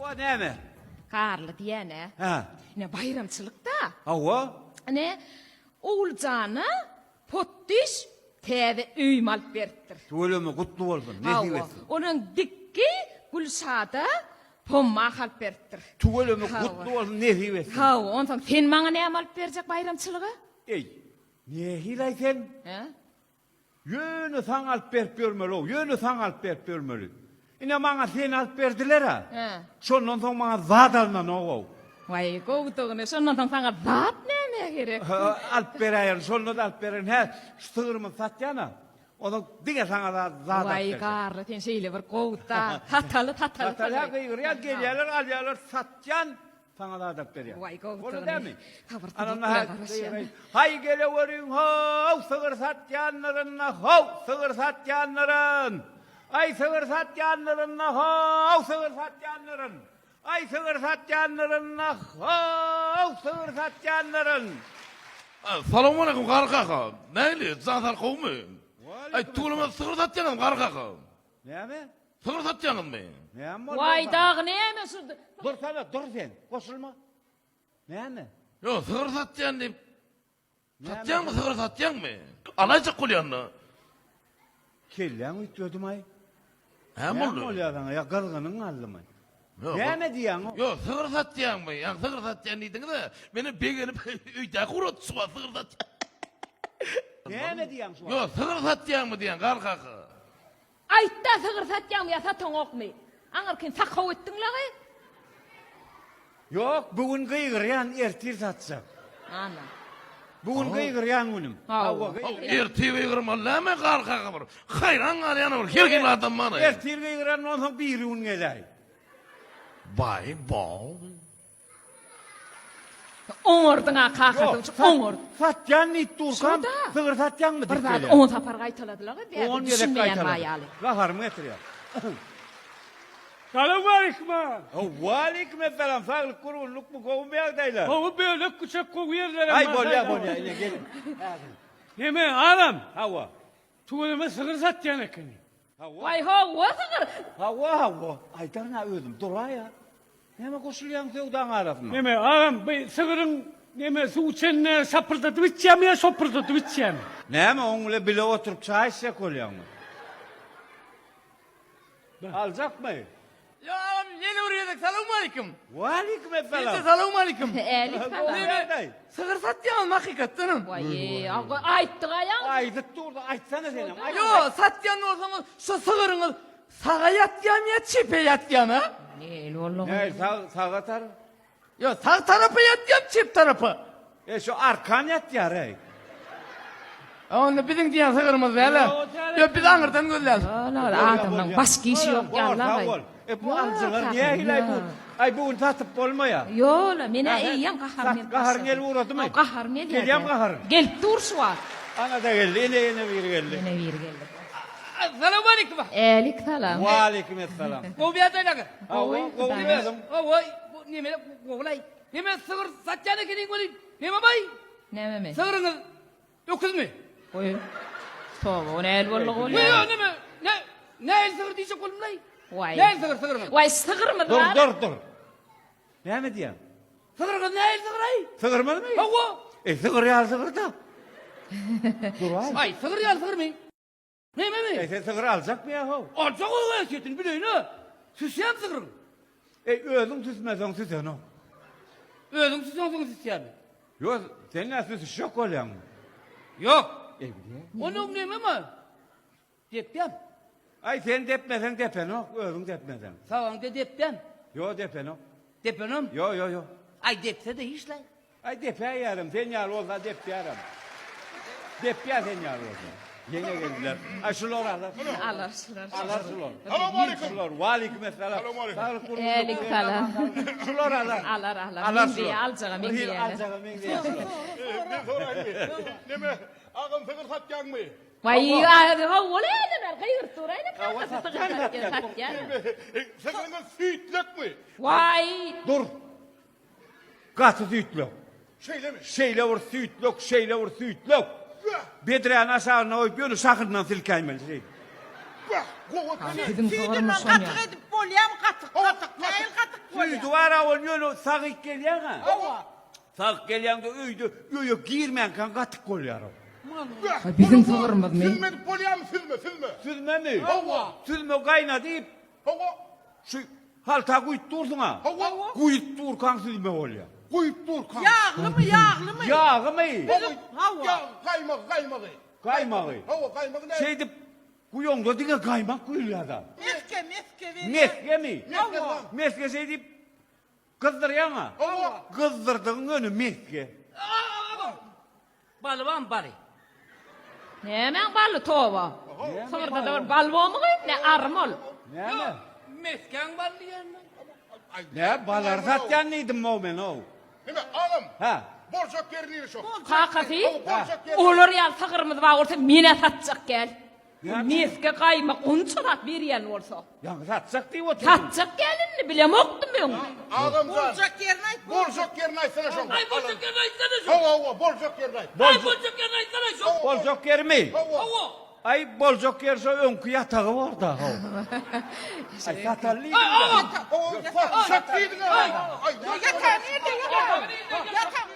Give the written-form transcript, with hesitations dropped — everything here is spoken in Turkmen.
Hawa, näme? Garly diýýän-ä. Hä. Ine baýramçylyk-da. Hawa. Ine, Oguljana Potdyş täze öýümi alyp beripdir. Tüweleme, gutly bolsun, nesip Hawa, etsin. onuň dikgi Gülşada pommak alyp beripdir. Tüweleme, Hawa. gutly bolsun, nesip etsin. Hawa, onsoň sen maňa näme alyp berjek baýramçylyga? Eý, nähili-aý sen? Hä? Ýöne saňa alyp berip ýörmeli-ow, ýöne saňa alyp berip ýörmeli. Ine maňa seni alyp berdiler-ä. Hä. Şondan soň maňa zat alnanok-ow. Waý, gowudygyny, şondan soň saňa zat nämä gerek? Hä, alyp beräýerin, şonda-da alyp bererin. Hä, şu sygrymyzy satýan-a. Onsoň diňe saňa zat zat alyp Waý, berjek. Garly, sen şeýle bir gowy-da. Sataly, sataly Sataly, hä, sygyry. gygyrýan, gelýärler, alýarlar, satýan. Saňa zat alyp berýän. Waý, gowudygyny. Boldy dämi? Sabyrsyzlyk bilen garaşýan. Haý, geleweriň, how, sygyr satýanlaryn-da, how, sygyr satýanlaryn! Aý, sygyr satýanlaryn-da, how, sygyr satýanlaryn! Aý, sygyr satýanlaryn-da, how, sygyr satýanlaryn! Salowmaleýkim, Garry kaka. Nähili, jan saglyk gowumy? Aý, tüweleme, sygyr satýaňyzmy, Garry kaka? Näme? Sygyr satýaňyzmy? Näme boldy? Waý dagy näme şu Dursana, dur sen. Goşulma. Näme? Ýok, sygyr satýan diýip. Satýaňmy, sygyr satýaňmy? Alaýjak bolýan-da. Kelläň üýtgedimaý? Näme boldy? Näme bolýar saňa? Ýa gyzgynyň galdymy? Näme diýýäň? Ýok, sygyr satýaňmy? Ýa sygyr satýan diýdiňiz-ä. Menem begenip öýdäki urat şu wagt sygyr satýan. Näme diýýäň şu wagt? Ýok, sygyr satýaňmy diýýän, Garry kaka. Aýtda sygyr satýaňmy ýa sataňokmy? Aňyrkyn sakaw etdiňlagy. Ýok, bu gün gygyrýan, ertir satjak. Ana. Bu gün gygyrýan günüm. Hawa. Ertir gygyrmaly näme gar kaka bir. Haýran galýan bir her hili adam bar. Ertir gygyran bolsaň biri gün geläý. Baý baw. Oňardyň-a kakasy üçin oňard. Satýan diýip durkam, sygyr satýaňmy Bir diýip zady gelýär. on sapar gaýtaladylar-a, bärde On gezek düşünmeýän gaýtalady. maýaly. Gaharymy getirýär. Salowmaleýkim aga. Waleýkim essalam, saglyk gurgunlykmy, gowumy ýagdaýlar? Gowy bölek güçek gowy ýerlerem Aý bar. bolýa bolýa ine gelin. Neme agam? Hawa. Tüweleme sygyr satýan ekeni. Hawa. Waý hawa sygyr. Hawa hawa. Aýdaryn-a özüm duraý-a. Näme goşulýaň söwdaň arasyna? Neme agam bu sygyryň neme suw içende şapyrdadyp içýämi ýa şopurdadyp içýämi? Näme oň bile bile oturyp çaý içjek bolýaňmy? Aljakmy? Ýa agam ýene bir gezek salowmaleýkim. Waleýkim essalam. Ýene salowmaleýkim. Älik salam. Neme sygyr satýaňyzmy hakykatdanam? Waý, aga aýtdyk aýaň. Aýdyp durdy, aýtsana senem. Ýo, satýan bolsaňyz şu sygyryňyz saga ýatýamy ýa çepe ýatýamy, a? Nähili boldy? Nähili sag saga tar? Ýo, sag tarapa ýatýamy, çep tarapa? E şu arkan ýatýar eý. Onda biziň diýen sygyrymyz däl-ä. Ýok, biz aňyrdan gözläris. Adamlaň başga işi ýok ýaly-la. Bor, E bu alyjylar nähili-aý bu? Aý bu gün satyp bolmaýar. Ýo-la, men-ä eýýäm gaharym gelip başlady. Gaharyň gelip ugradymy? Gaharym gelýär. Gelýärmi gaharyň? Gelip dur şu wagt. Ana-da geldi, ine ýene biri geldi. Ýene biri geldi. Salowmaleýkim. Älik salam. Waleýkim essalam. Gowy ýagdaýlaňyz? Gowy, gowy özüň. Hawa, bu neme gowulaý. Neme sygyr satýan ekeniň welin, neme baý? Nämemi? Sygryňyz öküzmi? Goý. Toba, o nähili boldy ol? Ýok, neme, ne, nähili sygyr diýjek boldum-laý? Waý. Nähili sygyr sygryňyz? Waý, sygrymyz Dur, bar. dur, dur. Näme diýýäň? Sygryňyz nähili sygyr-aý? Sygyrmyzmy? Hawa. E, sygyr ýaly sygyr-da. Duraý. Aý, sygyr ýaly sygyrmy? Nämemi? Eý, sen sygyr aljakmy ýa-how? Aljak o häsiýetini bileýin-ä. Süsýän sygryň. Eý, özüň süsmeseň süsenok. Özüň süsensoň süsýärmi? Ýok, sen nä süsüşjek bolýaňmy? Ýok. Eý, bilýän. Onuň nememi? Depýän. Aý, sen depmeseň depenok, özüň depmeseň. Sagaňda depýän. Ýok, depenok. Depenom? Ýok, ýok, ýok. Aý, depse-de hiç-laý. Aý depäýýärem, sen ýaly bolsa depýärem. Depýär sen ýaly bolsa. Ýene geldiler. Aý şular alar. Alar şular. Alar şular. Salowmaleýkim. Şular. Waleýkim essalam. Salowmaleýkim. Älik salam. Şular alar. Alar alar. Alar Meňzeýär şular. aljaga meňzeýär. Aljaga meňzeýär şular. Men soraýynmy? Neme, agam sygyr satýaňmy? Waý, hawa, nädeler gygyryp duraýyn kakasy sygyr satýan satýan. Sygryňyz süýtlekmi? Waý. Dur. Gaty süýtlek. Şeýlemi? Şeýle bir süýtlek, şeýle bir süýtlek. Bedräni aşagyna goýup, ýöne şahyndan silkäýmeli şeýdip. Wah, gowy ekeni. Siziň Süýdünden sygyrmyş şonýa. gatyk edip bolýarmy gatyk gatyk nähili gatyk bolýar? Süýdi bar-a ol ýöne sagyp gelýäň-ä. Hawa. Sagyp gelýäňde öýde öýe girmänkäň gatyk bolýar ol. Ay biziň sygyrymyzmy? Süzme edip bolýarmy süzme süzme. Süzmemi? Hawa. Süzme gaýnadyp Hawa. şu halta guýup dursuň-a. Hawa. Guýup durkaň süzme bolýar. Guýup durkaň. Ýaglymy, ýaglymy? Ýagymy? Hawa. Ýag, gaýmagy, gaýmagy. Gaýmagy. Hawa, gaýmagy näme? Şeýdip guýaňda diňe gaýmak guýulýar-da. Mesge, mesge berýär. Mesgemi? Hawa. Mesge şeýdip gyzdyrýaň-a. Hawa. Gyzdyrdygyň öni mesge. Baly barmy baly? Nämäň baly toba? Sygyrda-da bir bal bormy gyz? Ne arymy ol? Näme? Mesgäň baly diýýän. Nä balary satýan diýdim-ow men-ow. Neme, agam? Hä. Boljak ýeri nire şo? Kakasy, Boljak ýeri. olar ýaly sygyrymyz bar bolsa men-ä satjak gel. Mesge gaýmak onça zat berýän bolsa. Ýaňy satjak diýip otyrdyň. Satjak gel indi bilemokdym öň. Agam jan. Boljak ýerini aýt. Boljak ýerini aýtsana şoň. Aý boljak ýerini aýtsana şoň. Hawa, hawa, boljak ýerini aýt. Aý boljak ýerini aýtsana şoň. Boljak ýerimi? Hawa. Hawa. Aý boljak ýer şo öňki ýatagy borda how. Aý sataly diýdim. Hawa, satjak diýdiň. Aý, Ýatagy nirde ýatagy? Ýatagy.